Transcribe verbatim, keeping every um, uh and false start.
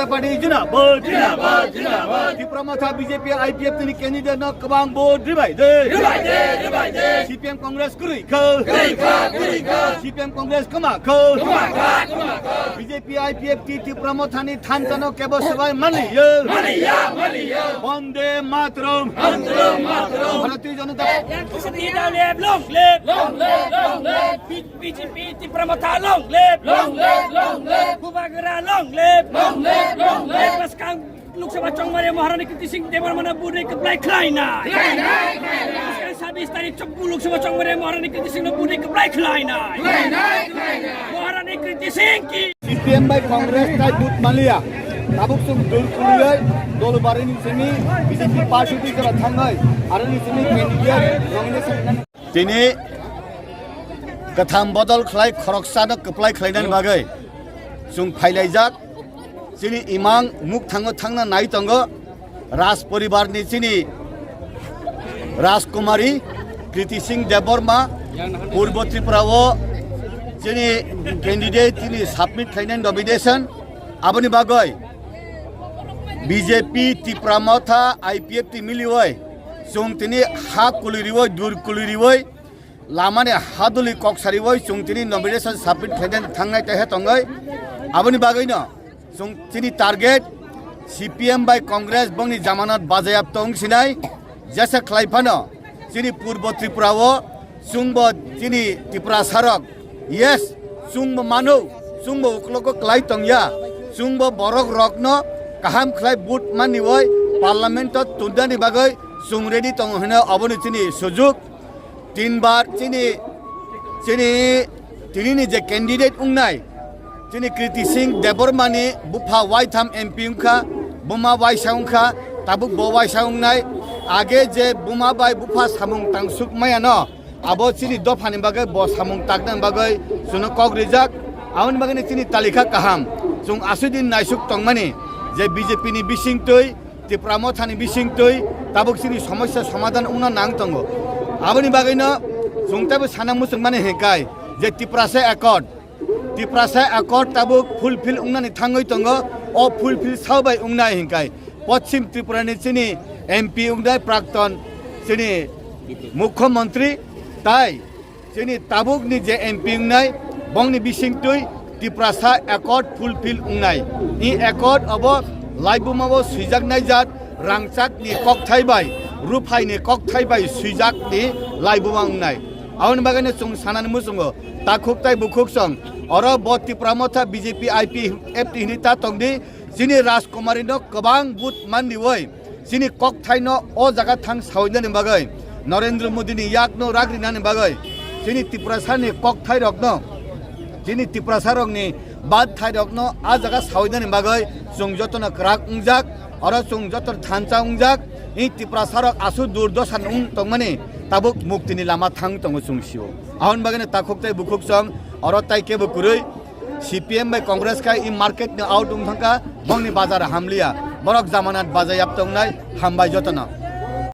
Party jina vote. Jina vote, jina vote. Tipra Motha B J P I P F T ni candidate no kwbang vote ribai de. Ribai de, ribai de. C P M Congress kwrwi kha. Kwrwi kha, kwrwi kha. C P M Congress kwma kha. Kwma kha, kwma kha. B J P I P F T Tipra Motha ni thansa no kebo swbai mani yo. Mani ya, mani ya. Bande Mataram. Bande Mataram. Bharatiya Janata. T W F long live. Long live, long live. B J P Tipra Motha long live. Long live, long live. Bubagra long live. Long live, long live. Bwskang Lok Sabha chongmani Maharani Kriti Singh Debbarma no bwrwi kwplai khlainai. Khlainai, khlainai. Bwskang sabis tarik chobbu Lok Sabha chongmani Maharani Kriti Singh no bwrwi kwplai khlainai. Khlainai, khlainai. Maharani Kriti Singh ki. C P M bai Congress tai vote maliya. Tabuk sung dol kuliyai, dol barini simi, B J P party di kara thangnai, aroni simi candidate nomination. Tini kwtham bodol khlai khoroksano kwplai khlainani bagwi chwng phailaijak. Chini imang mukthango thangna nai tongo Raj poribarni chini Rajkumari Kriti Singh Debbarma, Purbo Tripura o chini candidate tini submit khlainani nomination. Aboni bagwi B J P Tipra Motha I P F T miliwi chwng tini ha kuliriwi, dur kuliriwi, lamani haduli kok sariwi chwng tini nomination submit khlainani thangnai tehe tongwi. Aboni bagwino chwng chini target C P M bai Congress bongni jamanat bajayap tong sinai. Jesa khlai phano chini Purbo Tripura o chwngbo chini Tiprasa rok, yes, chwngbo mano, chwngbo uklogo klai tongya, chwngbo borok rokno kaham khlai vote maniwi parliament o tundani bagwi chwng ready tongo hino. Aboni chini sujuk. Tinbar chini, chini, tinini je candidate wngnai, chini Kriti Singh Debbarmani bupha waitham M P wngkha, buma waisa wngkha, tabuk bo waisa wngnai. Age je buma bai bupha samung tangsuk mayano, abo chini dophani bagwi bo samung taknani bagwi chwngno kok rijak. Aboni bagwino chini talikha kaham. Chwng aswk din naisuk tongmani je B J P ni bisingtwi Tipra Mothani bisingtwi tabuk chini somosya somadhan wngna nang tongo. Aboni bagwino chwng teibo sana muchungmani hinkai je Tiprasa Accord, Tiprasa Accord tabuk fulfill wngnani thangwi tongo, o fulfill sao bai wngnai hinkai Poschim Tripurani chini M P wngnai prakton chini Mukhyamantri tai chini tabukni je M P wngnai, bongni bisingtwi Tiprasa Accord fulfill wngnai. I Accord obo laibuma o swijaknai jat rangchakni kokthai bai, ruphaini kokthai bai swijakni laibuma wngnai. Aboni bagwino chwng sanani muchungo, takhuk tai bukhuk song, oro bo Tipra Motha B J P I P F T hinwi ta tongdi, chini Rajkumari no kwbang vote mandiwi, chini kokthaino o jaga thang saoinani bagwi, Narendra Modi ni yakno rak rinani bagwi, chini Tiprasani kokthairokno, chini Tiprasarokni bathai rokno a jaga saoinani bagwi chwng jotono kwrak wngjak, oro chwng joto thansa wngjak, i Tiprasarok asu durdosa wng tongmani tabuk muktini lama thang tongo chwng sio. Aboni bagwino takhuk tai bukhuk song oro tai kebo kwrwi, C P M bai Congress kha i market ni out wng thangkha, bongni bazar hamliya, borok jamanat bazayap tongnai, hambai jotono.